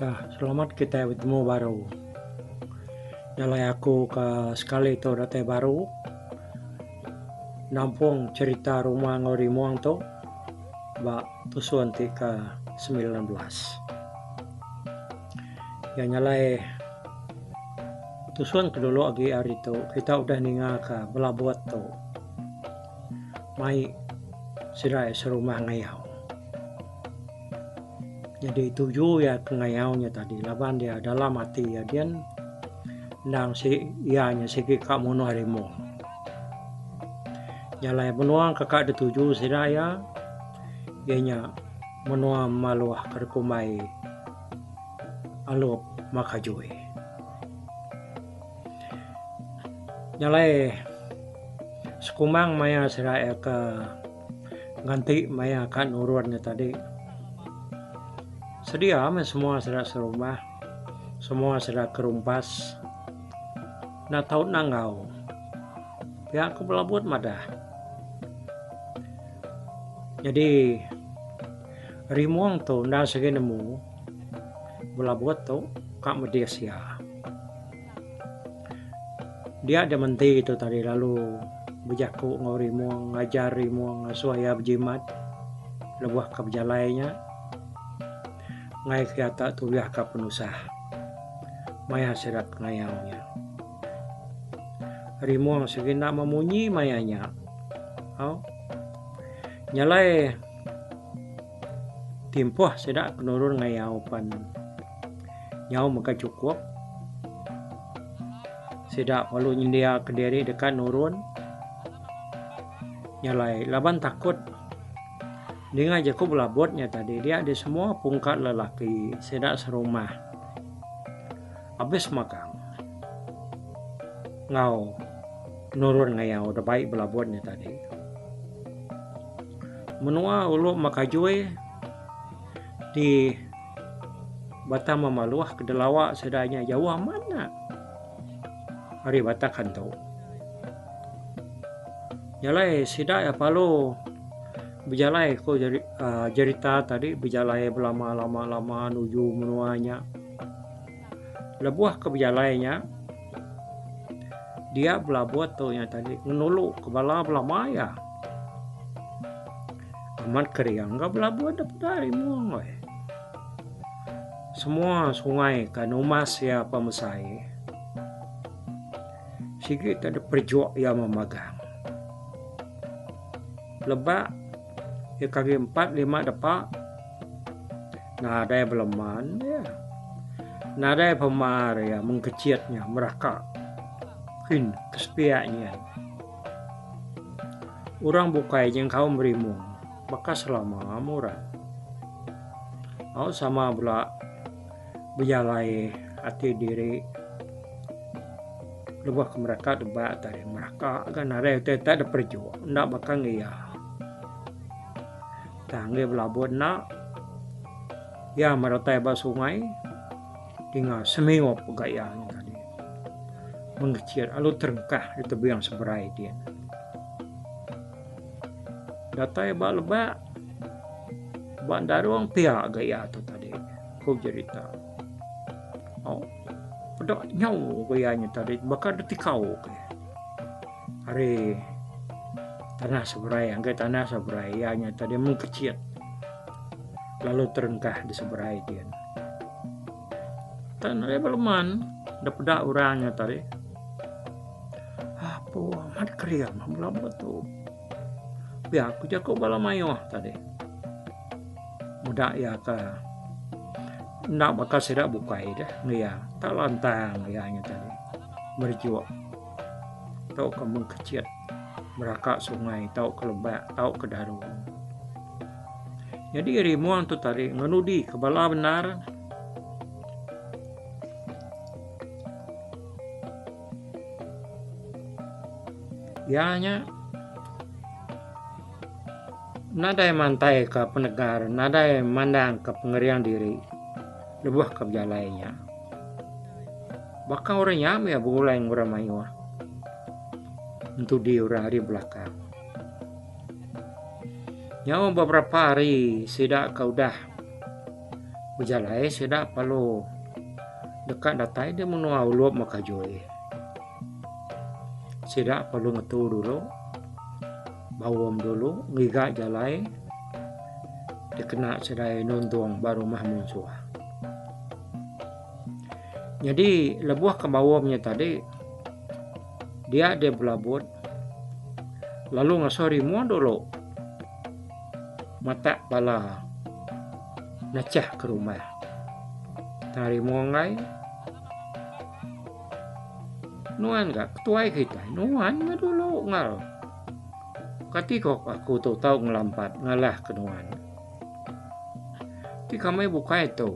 Ya, selamat kitai betemu baru. Jalai aku ke sekali tu datai baru nampung cherita Ruma enggau Rimong tu ba tusun ti ke 19. Ya nyalai tusun ke dulu agi ari tu kita udah ninga ka belabut tu mai sida serumah ngayau. Nyadi tuju iya ke ngayau nya tadi laban iya dalam ati iya din endang si iya nya sigi ka munuh rimong. Nya alai menua ke ka dituju sida iya, iya nya menua Maloh ke dikumbai Alup Makajui. Nya alai sekumbang maya sida iya ke nganti maya ka nurun nya tadi sedia meh semua sida serumah semua sida ke rumpas enda tau enda enggau. Pia ku Belabut madah. Nyadi Rimong tu enda sigi nemu Belabut tu ka medis iya. Dia da menti tu tadi lalu bejaku enggau Rimong ngajar Rimong ngasuh iya bejimat lebuh ka bejalai nya ngaih iya ta tulih ka penusah maya sida ke ngayau nya. Rimong sigi enda memunyi maya nya. Au. Nya alai timpuh sida ke nurun ngayau pan nyau mega chukup. Sida perlu nyendia kediri deka nurun. Nya alai laban takut ninga jaku belabut nya tadi dia di semua pungka lelaki sida serumah abis magang enggau nurun ngayau da bai belabut nya tadi. Menua ulu Makajui di Batang Memaluh ke dilawa sida nya jauh amat nya ari Batang Kantu. Nya alai sida iya perlu bejalai ku uhh jerita tadi bejalai belama lama lama nuju menua nya. Lebuh ke bejalai nya dia belabut tu nya tadi ngenulu ke bala belama iya. Amat kering ga belabut da peda rimung weh. Semua sungai ka numas iya pemesai. Sigi te diperejuk iya memagang. Lebak iya ke agi 4 5 depa nadai beleman iya. Nadai pemar iya mengkechit nya meraka kin ke sepiak nyin. Orang bukai nyengkaum rimung baka selama murah. Au sama bela bejalai ati diri lebuh ke meraka deba tadi meraka ga nadai utai tak diperejuk enda baka ngi iya. Tang ngi belabun enda iya meretai ba sungai dinga semiup ga iya nya tadi mengecit lalu terengkah di tebing seberai din. Datai ba lebak ba darung pia ga iya tu tadi ku jerita. Au peda nyau ga iya nya tadi baka deh tikau ke ari tanah seberai ngagai tanah seberai iya nya tadi mung kecit lalu terengkah di seberai din. Tan ari beleman da peda orang nya tadi apo amat kering bala tu. Pia ku jaku bala mayuh tadi. Meda iya ka enda baka sida bukai deh iya tak lantang iya nya tadi merejuk tauka mengkechit meraka sungai tauka lebak tauka daru. Nyadi rimong tu tadi ngenudi ke bala bendar. Iya nya nadai mantai ka penegar nadai mandang ka pengering diri lebuh ka bejalai nya. Baka orang nya meh begulai enggau orang mayuh entudi orang ari belakang. Nyau beberapa hari sida ka udah. Bejalai sida perlu deka datai di menua Ulup Mekajoi. Sida perlu ngetu dulu, baum dulu ngiga jalai dikena sida nuntung ba rumah munsuh. Nyadi lebuh ke baum nya tadi dia deh belabut lalu ngasuh rimun dulu matak bala nachah ke rumah. Tang rimun enggai nuan ga ketuai kitai nuan meh dulu enggau. Kati ko aku tu tau ngelampat ngalah ke nuan. Ti kami bukai tu.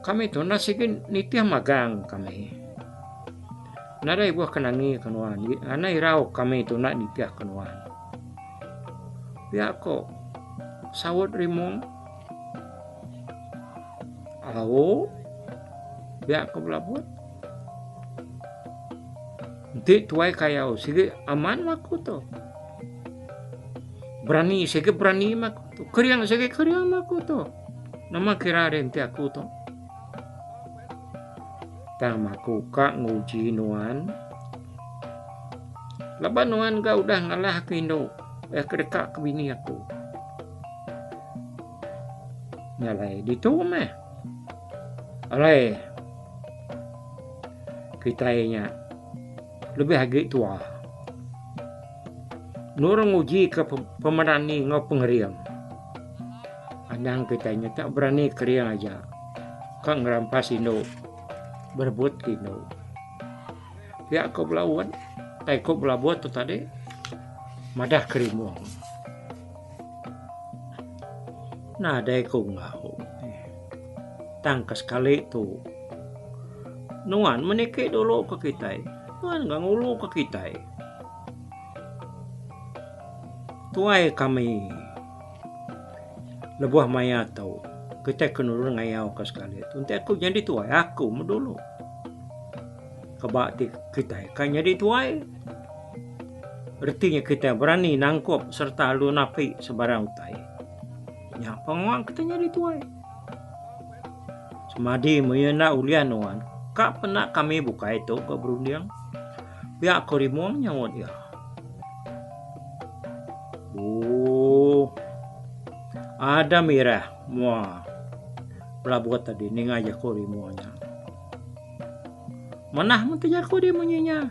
Kami tu enda sigi nitih magang kami. Nadai ibuh ke nangi ke nuan. Anang irau kami tu enda nitih ke nuan. Pia ko saut Rimong. Au pia ko Belabut. Enti tuai kayau sigi aman meh aku tu. Berani sigi berani meh aku tu. Kering sigi kering meh aku tu. Nama kira deh enti aku tu. Tang aku ka nguji nuan. Laban nuan ga udah ngalah ke indu eh ke deka ke bini aku. Nya alai ditu meh. Alai. Kitai nya lebih agi tua. Nurung nguji ke pemerani enggau pengering. Anang kitai nya tak berani kering aja ka ngerampas indu berebut ke indu. Pia ko belaun tai ko belabut tu tadi madah kerimung. Nadai ku enggau. Tang ke sekali tu nuan meniki dulu ke kitai. Nuan ga ngulu ke kitai. Tuai kami lebuh maya tu kitai ke nulung ngayau ke sekali tu. Enti aku nyadi tuai aku meh dulu. Keba ti kitai ka nyadi tuai reti nya kitai berani nangkup sereta lalu napi sebarang utai. Nya pengawa kitai nyadi tuai. Semadi meh enda ulih nuan ka penda kami bukai tu ga berunding. Pia ko Rimong nyaut iya. Ooh. Ada mirah mua Pelabut tadi ninga jaku Rimong nya. Manah meh tu jaku dia munyi nya.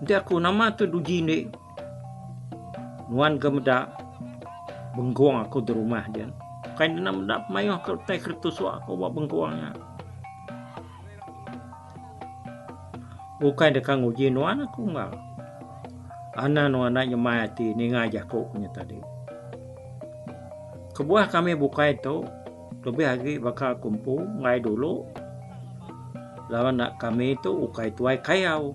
Enti aku nama tu duji indi. Nuan ke meda bengkung aku di rumah din. Kai ne meda pemayuh ke utai ke tusuk aku ba bengkung nya. Ukai deka nguji nuan aku enggau. Anang nuan enda nyemai ati ninga jaku ku nya tadi. Kebuah kami bukai tu lebih agi baka aku empu enggai dulu laban kami tu ukai tuai kayau.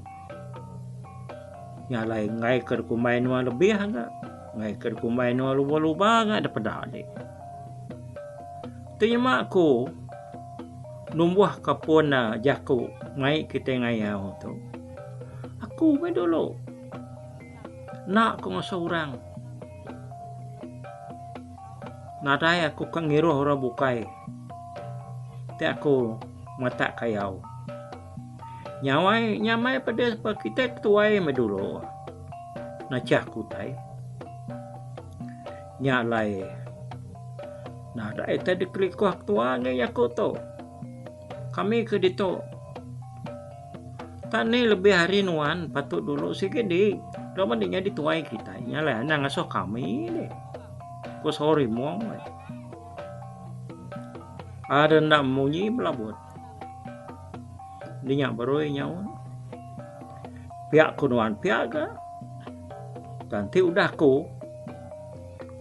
Nya alai enggai ke dikumbai nuan lebih ga, enggai ke dikumbai nuan luba-luba ga da peda dik. Ti nyema aku numbuh ka pun jaku mai kitai ngayau tu. Aku meh dulu enda ku ngasuh orang. Nadai aku ka ngiruh orang bukai ti aku matak kayau. Nyawai nyamai pedis ba kitai ketuai meh dulu nachah ke utai. Nya alai nadai tai dikelikuh ketua ngi jaku tu. Kami ke ditu tak ni lebih ari nuan patut dulu sigi di laban di nyadi tuai kitai. Nya alai anang ngasuh kami deh. Ku sorry mung. Ada enda munyi belabut. Nya berui nyaut. Pia ku nuan pia ga. Tang ti udah ku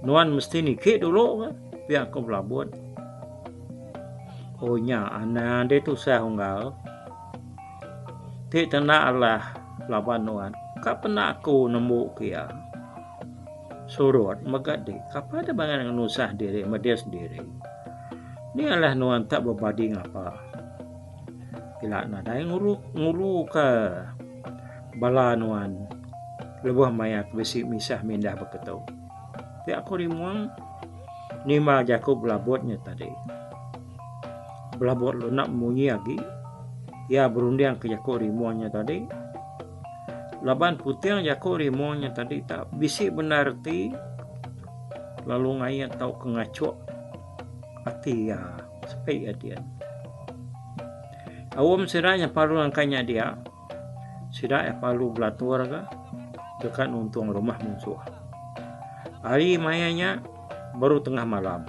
nuan mesti niki dulu ga pia ku belabut. Oh nya anang deh tusah unggal. Ti tenda alah laban nuan ka penda aku nembu ke iya. Surut mega deh kapa deh bangat ngenusah diri medis diri. Ni alah nuan tak bebadi ngapa. Ila nadai ngulu ngulu ka bala nuan lebuh maya ke bisi misah mindah baka tu. Pia ku Rimong. Nimbal jaku Belabot nya tadi. Belabot lalu enda munyi agi. Iya berunding ke jaku Rimong nya tadi. Laban puting jaku Rimong nya tadi tak bisi bendar reti lalu ngait tauka ngachuk ati iya sepi iya din. Aum sida nya parlu angkai nya dia. Sida iya parlu belatur ga deka nuntung rumah munsuh. Hari maya nya baru tengah malam.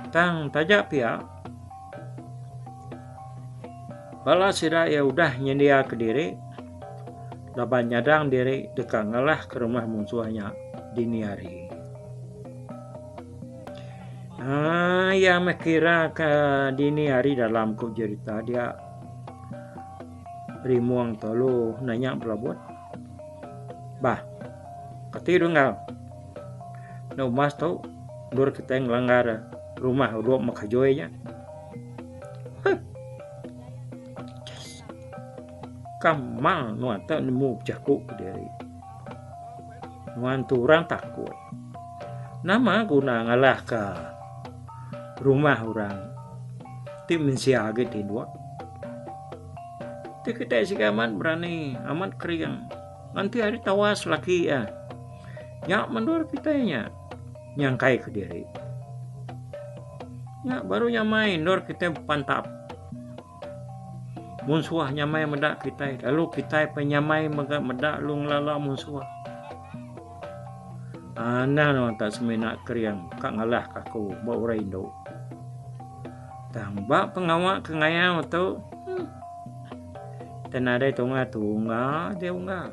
Tang taja pia bala sida iya udah nyendiaka diri laban nyadang diri deka ngalahka rumah munsuh nya dini hari. Aaa iya meh kira ka dini hari dalam ku jerita dia Rimong tu lalu nanya Belabut. Bah kati deh enggau enda umas tu endur kitai ngelanggar rumah udup mekajoi nya. Huh. Kamal nuan te nemu bejaku kediri. Nuan tu orang takut. Nama guna ngalahka rumah orang ti mensia agi tinduk. Ti kitai sigi amat berani, amat kering. Nganti hari tawas laki iya. Nya mendur kitai nya nyangkai kediri. Nya baru nyamai endur kitai bepantap. Munsuh nyamai meda kitai lalu kitai pun nyamai mega meda lalu ngelala munsuh. Anang nuan tak semina kering ka ngalah ka aku ba orang indu. Tang ba pengawa ke ngayau tu uhh te nadai tunga tunga deh ungga.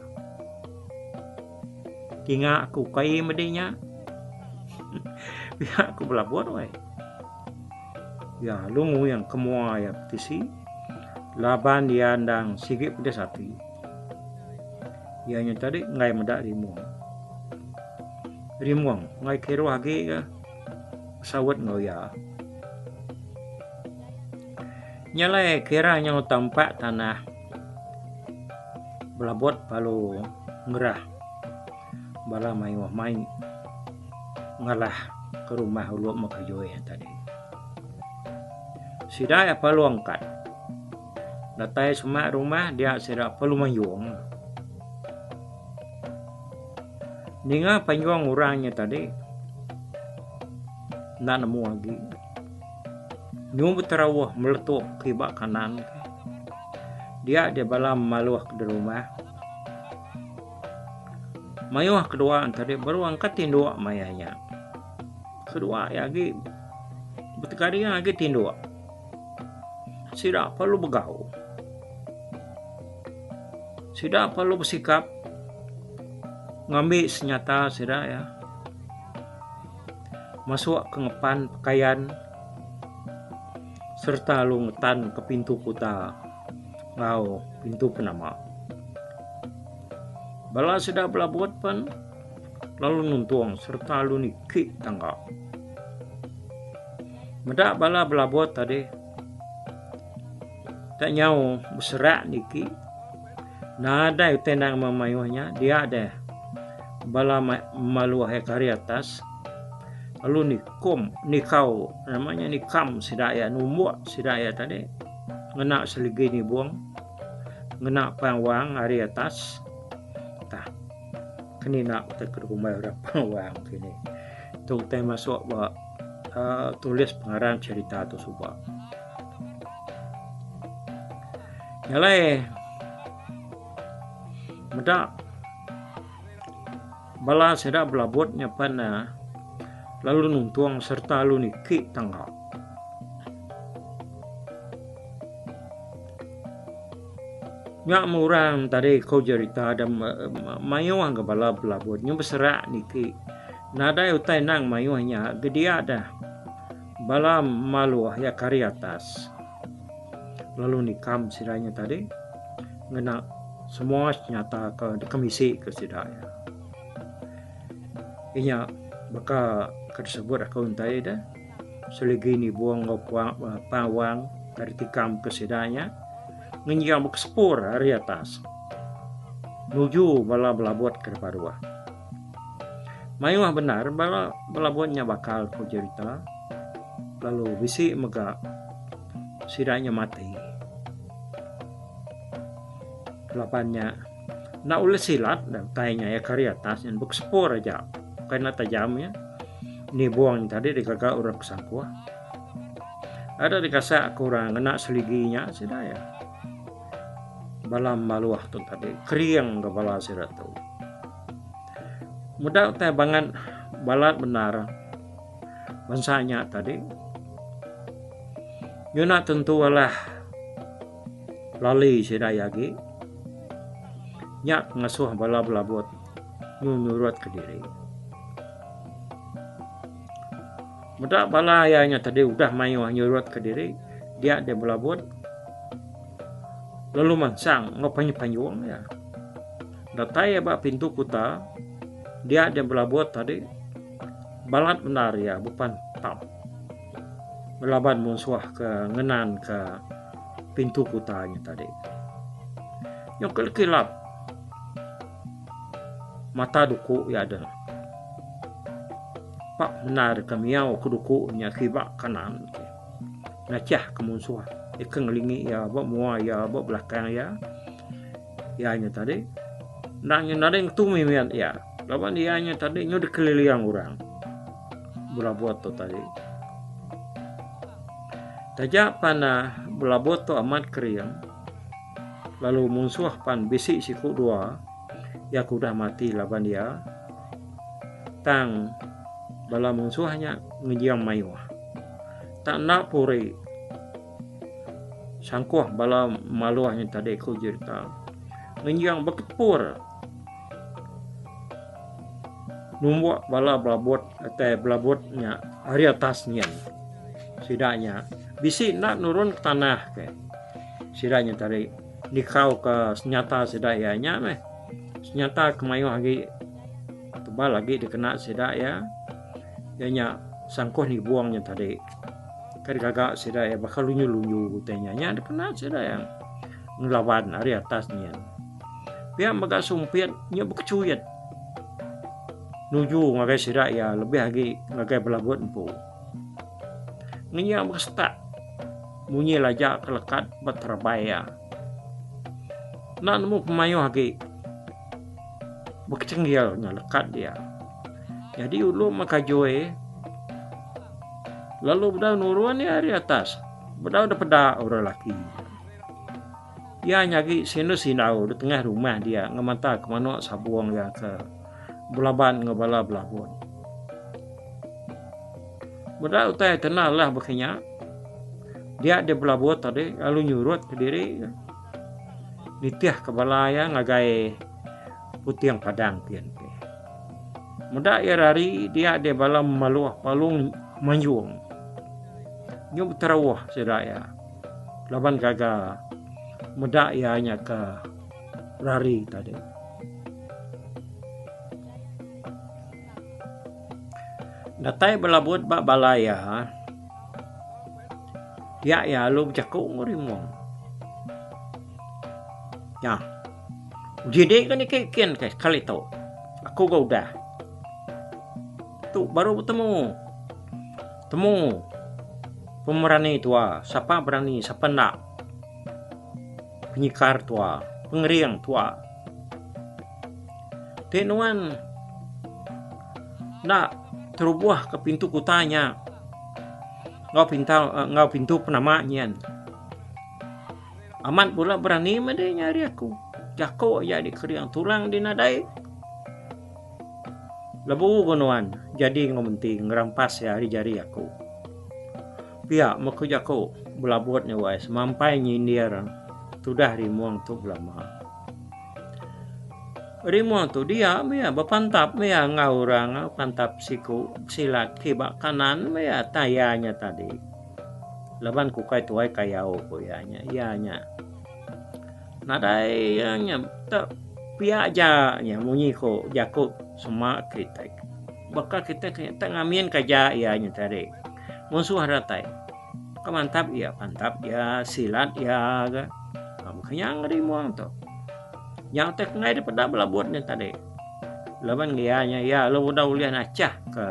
Tinga aku ukai medi nya. Pia ku belabun weh. Iya lalu nguyang ke mua iya petisi laban iya endang sigi pedis ati. Iya nya tadi enggai meda Rimong. Rimong enggai kiruh agi ga besaut enggau iya. Nya alai kira nyau tampak tanah belabut lalu ngerah bala mayuh mai ngalah ke rumah ulu Mekajoi tadi. Sida iya perlu angkat. Datai semak rumah dia sida perlu mayung. Ninga payung orang nya tadi enda nemu agi. Nyu beterauh meletup kiba kanan. Dia dia bala maluh ke rumah. Mayuh kedua tadi baru angkat tinduk maya nya. Kedua iya agi betegaring agi tinduk. Sida perlu begau. Sida perlu besikap ngambi senyata sida iya masuk ke ngepan pekayan sereta lalu ngetan ke pintu kuta enggau pintu penama. Bala sida belabut pen lalu nuntung sereta lalu niki tangga. Meda bala belabut tadi tak nyau beserak niki nadai utai endang memayuh nya dia deh bala maluh ke ari atas lalu nikum nikau nama nya nikam sida iya numbuk sida iya tadi ngena seligi nibung. Ngena pang wang ari atas tah kenina utai ke dikumbai orang pang wang kini. Tu utai masuk ba uhh tulis pengarang cherita tu suba. Nya alai meda bala sida belabut nyapan ne lalu nuntung sereta lalu niki tangga. Nya meh orang tadi ko jerita da mayuh ga bala belabut nyau beserak niki nadai utai nang mayuh nya gedia dah bala maluh iya ke ari atas lalu nikam sida nya tadi ngena semua senyata ke dikemisi ke sida iya. Inya baka ke disebut aku entai deh. Seligi nibung enggau pawang ke ditikam ke sida nya ngenjing bekesepur ari atas nuju bala belabut ke baruh. Mayuh bendar bala belabun nya bakal ku jerita lalu bisi mega sida nya mati. Laban nya enda ulih silat da utai nya iya ke ari atas nyen bekesepur aja kai enda tajam iya. Nibung nya tadi digaga orang ke sangkuh. Ada digasak ke orang ngena seligi nya sida iya. Bala maluh tu tadi kering ga bala sida tu. Meda utai bangat balat bendar bansa nya tadi nyuna tentu alah lali sida iya agi nya ngasuh bala belabut nyu nyurut kediri. Meda bala iya nya tadi udah mayuh nyurut kediri dia deh belabut lalu mansang enggau panjung-panjung iya. Datai iya ba pintu kuta, dia deh belabut tadi balat bendar iya bepantap ngelaban munsuh ke ngenan ke pintu kuta nya tadi. Nyau kelap-kelap mata duku iya deh. Pak bendar ke miau ke duku nya kiba kanan ngachah ke munsuh ke ngelingi iya ba mua iya ba belakang iya. Iya nya tadi enda nya nadai ngetu mimit iya laban iya nya tadi nyau dikeliling orang belabut tu tadi. Taja pan belabut tu amat kering lalu munsuh pan bisi siku dua iya ke udah mati laban iya tang bala munsuh nya ngejing mayuh. Tak enda puri. Sangkuh bala maluh nya tadi ku jerita. Ngenjing bekepur numbuk bala belabut atai belabut nya ari atas nyin. Sida nya bisi enda nurun ke tanah ke. Sida nya tadi nikau ke senyata sida iya nya meh. Senyata ke mayuh agi tebal agi dikena sida iya. Iya nya sangkuh nibung nya tadi. Ke digaga sida iya baka lunyu-lunyu utai nya. Nya dikena sida iya ngelaban ari atas nyin. Pia mega sumpit nya bekechuit nuju ngagai sida iya lebih agi ngagai belabut empu. Ngenyang bekesetak munyi laja ke lekat ba terabai iya. Enda nemu pemayuh agi bekechenggil nya lekat dia. Nyadi ulu mekajui. Lalu bedau nurun iya ari atas. Bedau da peda orang laki. Iya nyagi sinu sindau da tengah rumah dia ngemata ke manok sabung iya ke belaban enggau bala belabun. Meda utai tena alah baka nya, dia deh belabut tadi lalu nyurut kediri nitih ke bala iya ngagai puting padang pin. Meda iya rari dia deh bala memaluh palung manjung. Nyu beterauh sida iya laban gaga meda iya nya ke rari tadi. Datai belabut ba bala iya, dia iya lalu bejaku enggau Rimong. Nya. Uji dik ke niki kin ke sekali tu. Aku ga udah. Tu baru betemu. Temu pemerani tua, sapa berani sapa enda. Penyikar tua, pengering tua. Ti nuan enda terubuh ke pintu kuta nya enggau pinta enggau pintu penama nyin. Amat bula berani meh deh nya ari aku. Jako aja dikering tulang di nadai. Lebu ko nuan jadi enggau menti ngerampas iya ari jari aku. Pia meh ku jako belabut nya wai semampai nyindir tudah rimong tu belama. Rimong tu dia meh iya bepantap meh iya enggau orang pantap siku silat kiba kanan meh iya taya nya tadi. Laban ku ukai tuai kayau ku iya nya. Iya nya nadai iya nya te pia aja nya munyi ku jaku sema kitai. Baka kitai ke te ngamin ke aja iya nya tadi. Munsuh datai ke mantap iya pantap iya silat iya ga. Baka nya ngeri muang tu. Nya utai ke enggai dipeda belabut nya tadi. Laban iya nya iya lalu udah ulih nachah ke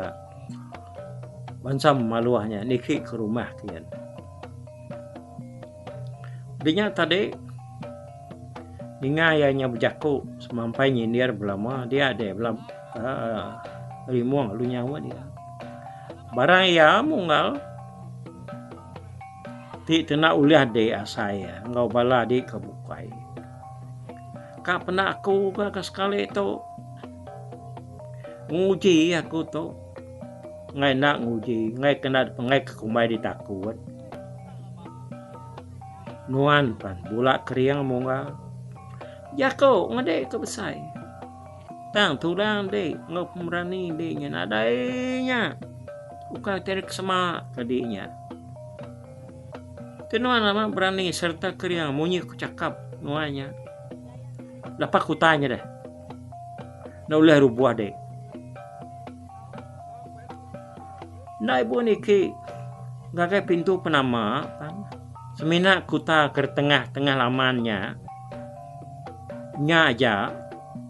bansa memaluh nya niki ke rumah kian. Dinya tadi ninga iya nya bejaku semampai nyindir belama dia deh bela uhh rimong lalu nyaut iya. Barang iya munggal ti tena ulih dik asai iya enggau bala dik ke bukai. Ka penda aku ga ke sekali tu nguji aku tu enggai enda nguji enggai kena enggai ke kumbai ditakut. Nuan pan bula kering mungga jaku ngedi ke besai. Tang tulang dik enggau pemerani dik nya nadai nya ukai ti sema ke dik nya. Ti nuan amat berani sereta kering munyi ku chakap nuan nya. Lapa kuta nya deh. Enda ulih rubuh dek. Enda ibuh niki ngagai pintu penama pan semina kuta ke tengah-tengah laman nya. Nya aja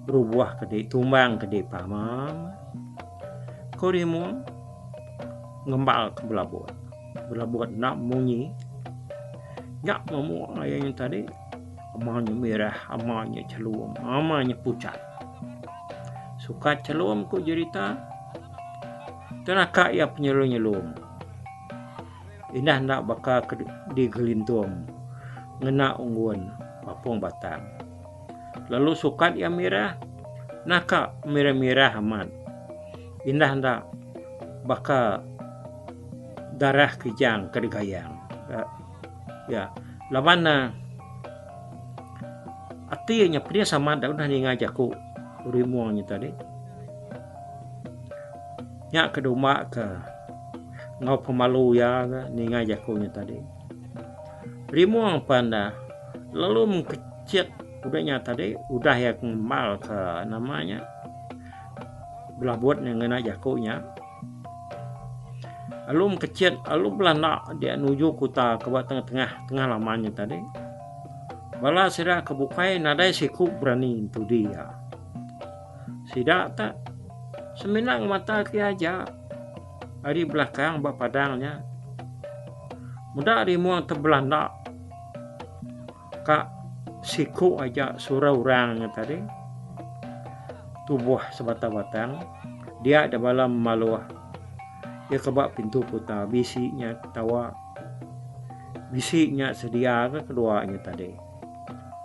rubuh ke dik tumbang ke dik pama. Ku Rimong ngembal ke belabut. Belabut enda munyi. Nya memua iya nya tadi ama nya mirah, ama nya chelum, ama nya puchat. Sukat chelum ku jerita tenaka iya penyelum-nyelum. Indah enda baka ke digelintung ngena unggun papung batang. Lalu sukat iya mirah naka mirah-mirah amat. Indah enda baka darah kijang ke digayang. Ya, laban ne ati nya pedis amat udah ninga jaku rimung nya tadi. Nya ke duma ke enggau pemalu iya ke ninga jaku nya tadi. Rimung pan ne lalu mengkechit udah nya tadi udah iya ke ngembal ke nama nya belabut ne ngena jaku nya. Lalu mekechit lalu belanda dia nuju kuta ke ba tengah-tengah tengah laman nya tadi. Bala sida ke bukai nadai siku berani entudi iya. Sida te semina ngemata ke iya aja ari belakang ba padang nya. Meda rimung te belanda ka siku aja sura orang nya tadi tubuh sebatang-batang dia da bala memaluh iya ke ba pintu kuta bisi nya ketawa bisi nya sedia ka kedua nya tadi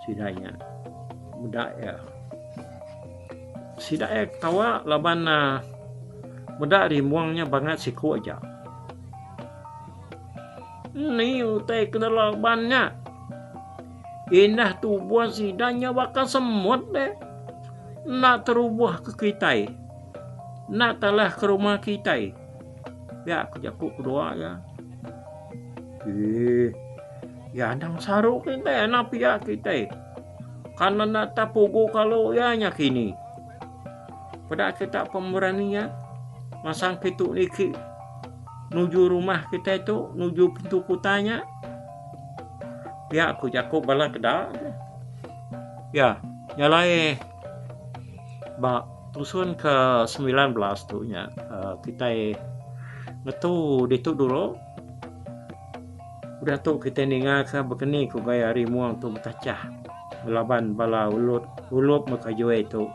sida nya meda iya. Sida iya ketawa laban uhh meda rimung nya bangat siku aja. Ni utai ke laban nya. Indah tubuh sida nya baka semut deh. Enda terubuh ke kitai. Enda talah ke rumah kitai. Pia ku jaku kedua iya. Eeh. Iya anang saru kitai anang pia kitai. Kan enda tak pugu kalu iya nya kini. Peda kita pemerani iya masang kitu niki nuju rumah kitai tu nuju pintu kuta nya. Pia ku jaku bala keda. Ya, nya alai ba tusun ke 19 tu nya uhh kitai ngetu ditu dulu. Udah tu kitai ninga ka bekeni ku gaya hari muang tu betachah ngelaban bala ulut ulup mekajui tu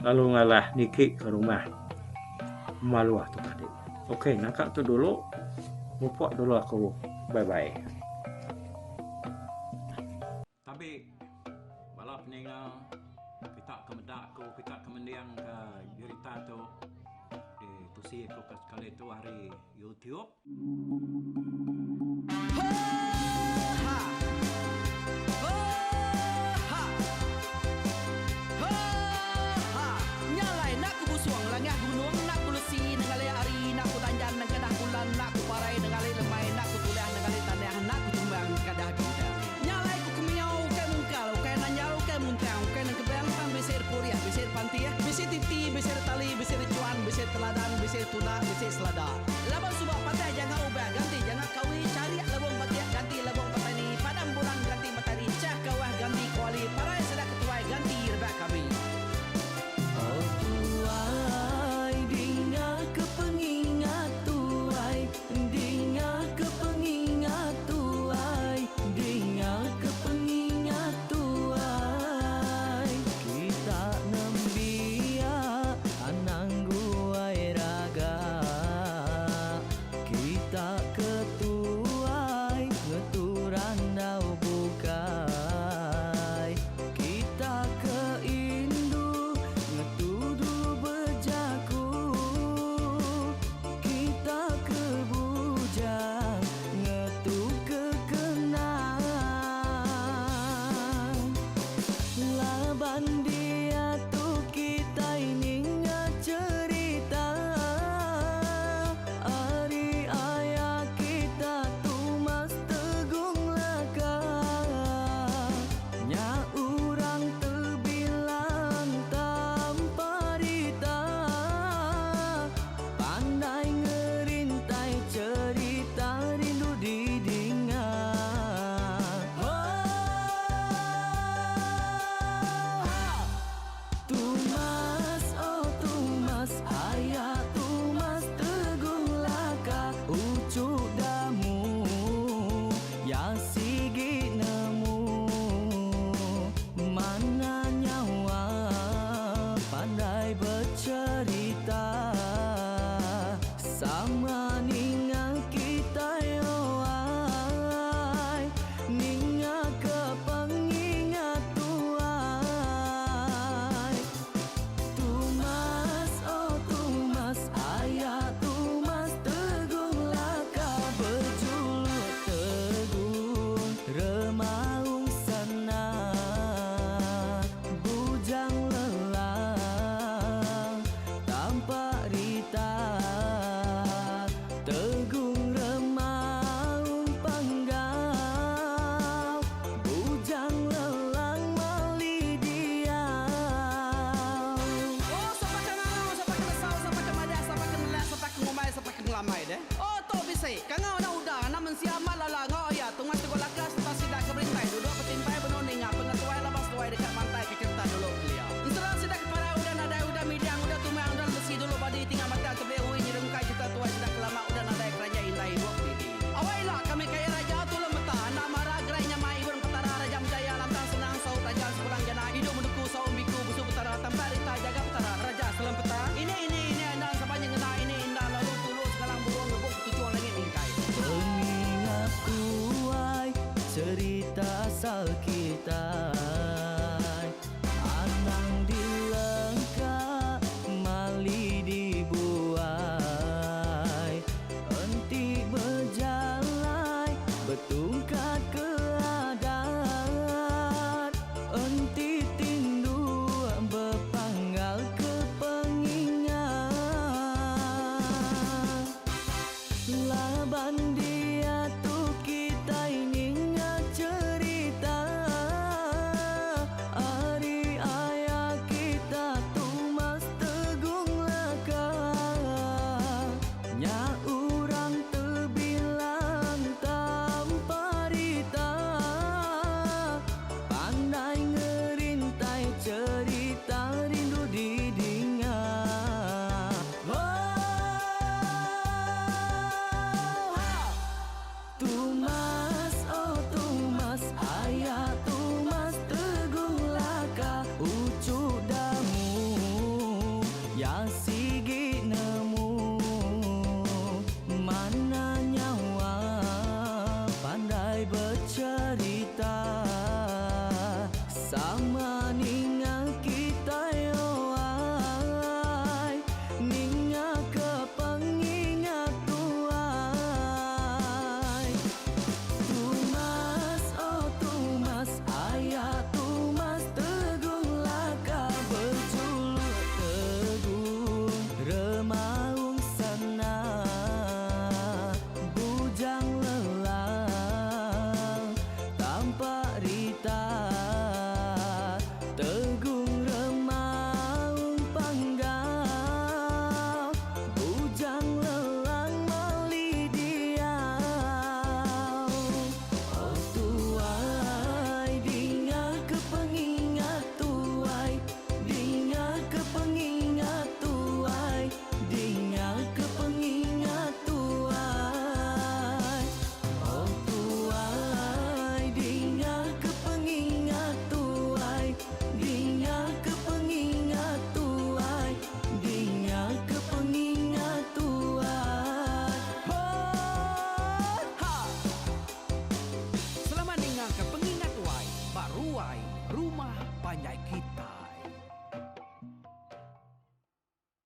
lalu ngalah niki ke rumah Maluh tu tadi. Ok naka tu dulu mupok dulu aku bye bye. Tabi bala peninga kita ke meda aku kita ke mending ka jerita tu ditusi aku ka sekali tu ari YouTube.